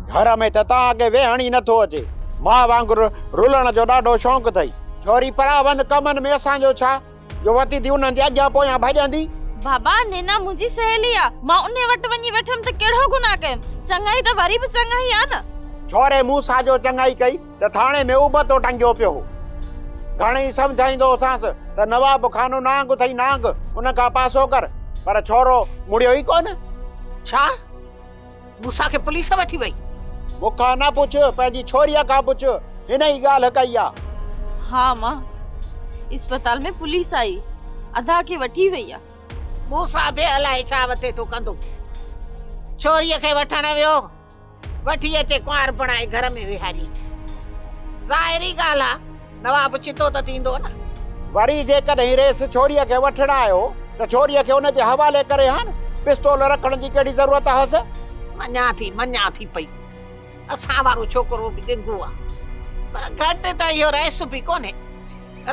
گهر ۾ ته توهان کي ويهڻ ئي نٿو اچي. ماء وانگر رلڻ جو ڏاڍو شوق اٿئي. ڇوري پراون ڪمن ۾ اسان جو ڇا، جو وتي ٿي انهن جي اڳيان پويان ڀڄندي. بابا، نينا منهنجي سهيلي آ. مان انهي وٽ وڃي ويٺم ته ڪهڙو گناهه ڪيم؟ چڱائي ته وري به چڱائي آ نه. ڇوري مون سان جو چڱائي ڪئي ته ٿاڻي ۾ ابتو ٽنگيو پيو هو. گهڻئي سمجهائيندو هوسانس ته نواب خانو نانگ اٿئي نانگ، ان کان پاسو ڪر، پر ڇورو مڙيو ئي ڪونه. ڇا؟ موسيٰ کي پوليس وٺي وئي؟ مون کان نه پڇ، پنهنجي ڇوريء کان پڇ، هن ئي ڳالهه ڪئي آ. ها امان، اسپتال ۾ پوليس آئي، ادا کي وٺي وئي آ. موسيٰ به الائي ڇا وتي ٿو ڪندو. ڇوريء کي وٺڻ ويو. وٺي اچي ڪنوار بڻائي گهر ۾ ويهاري. ظاهري ڳالهه آ، نواب چتو ته ٿيندو نه. وري جيڪڏهن رئيس ڇوريء کي وٺڻ آيو ته ڇوريء کي ان جي حوالي ڪري ها نه، پستول رکڻ جي ڪهڙي ضرورت هئس؟ مڃان ٿي، مڃان ٿي پئي. اسان وارو ڇوڪرو به ڏنگو آ، پر گهٽ ته اهو رئيس به ڪونهي.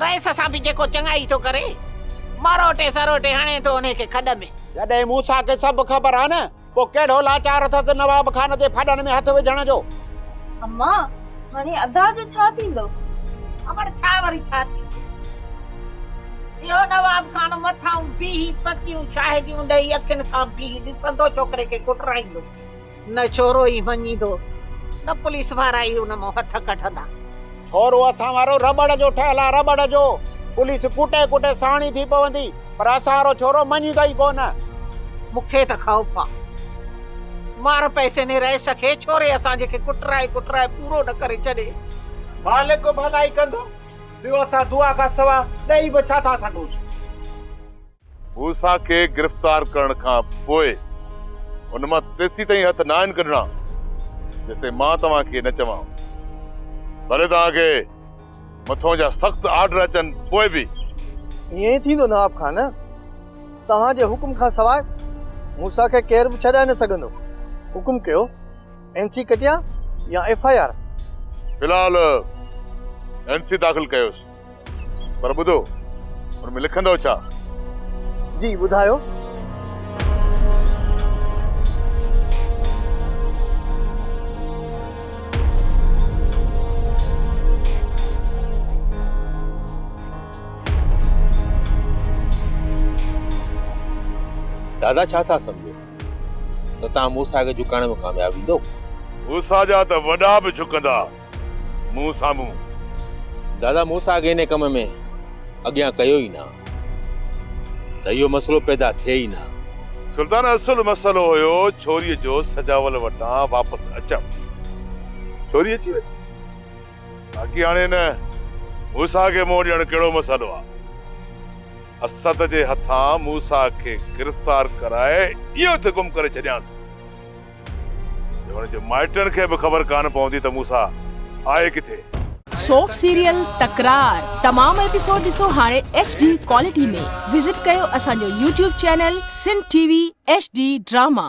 رئيس سان به جيڪو چڱائي ٿو ڪري، مروٽي سروٽي هڻي ٿو انهي کي کڏ ۾. جڏهن موسيٰ کي سڀ خبر آ نه، پوء ڪهڙو لاچار اٿس نواب خان جي ڦڏن ۾ هٿ وجهڻ جو؟ اما، هاڻي ادا جو ڇا ٿيندو؟ امڙ، ڇا وري ڇا ٿيندو؟ اهو نواب خان مٿائون بيهي پڪيون شاهديون ڏئي اکين سان بيهي ڏسندو ڇوڪري کي ڪٽرائيندو. نه ڇورو ئي مڃيندو، نه پوليس وارا ئي ان مان هٿ ڪڍندا. ڇورو اسان وارو رٻڙ جو ٺهيل آ، رٻڙ جو. پوليس ڪٽي ڪٽي ساڻي ٿي پوندي، پر اسان وارو ڇورو مڃيندو ئي ڪونه. مون کي ته خوف آ. مار پئسي ني رئيس کي، ڇوري اسان جي کي ڪٽرائي ڪٽرائي پورو نه ڪري ڇڏي. مالڪ ڀلائي ڪندو، ٻيو اسان دعا کان سوا ڏئي به ڇا ٿا سگهونس. موسيٰ کي گرفتار ڪرڻ کان پوء ان مان تيسيتائين هٿ ناهن ڪڍڻا جيستائين مان توهان کي نه چوان. ڀلي توهان کي مٿون جا سخت آرڊر اچن پوء به. ائين ئي ٿيندو نواب خان، توهان جي حڪم کان سواء موسيٰ کي ڪير به ڇڏائي نه سگهندو. حڪم ڪيو اين سي ڪٽيان يا ايف I R? في الحال اين سي داخل ڪيوس. پر ٻڌو، ان ۾ لکندؤ ڇا؟ جي ٻڌايو. دادا ڇا ٿا سمجهو ته توهان موسيٰ کي جهڪائڻ ۾ ڪامياب ويندؤ؟ موسيٰ جا ته وڏا به جهڪندا. مون سامهون. دادا مون سان اڳي انهي ڪم ۾ اڳيان ڪيو ئي نه ته اهو مسئلو پيدا ٿئي ئي نه. سلطان اصل مسئلو هيو ڇوريء جو سجاول وٽان واپس اچڻ. ڇوري اچي وئي. باقي هاڻي هن موسيٰ کي منهن ڏيڻ ڪهڙو مسئلو آ. اسد جي هٿان موسيٰ کي گرفتار ڪرائي اهو ٿي گم ڪري ڇڏيانس. جو هن جي مائٽن کي به خبر ڪانه پوندي ته موسيٰ آهي ڪٿي. سوپ سيريل تڪرار تمام ايپيسوڊ ڏسو هاڻي ايڇ ڊي ڪوالٽي ۾ وزٽ ڪيو اسان جو YouTube channel Sindh T V H D drama.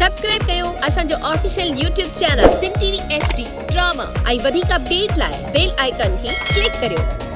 Subscribe ڪيو اسان جو official YouTube channel Sindh T V H D drama ۽ وڌيڪ اپڊيٽ لاء بيل آئيڪان کي ڪلڪ ڪريو.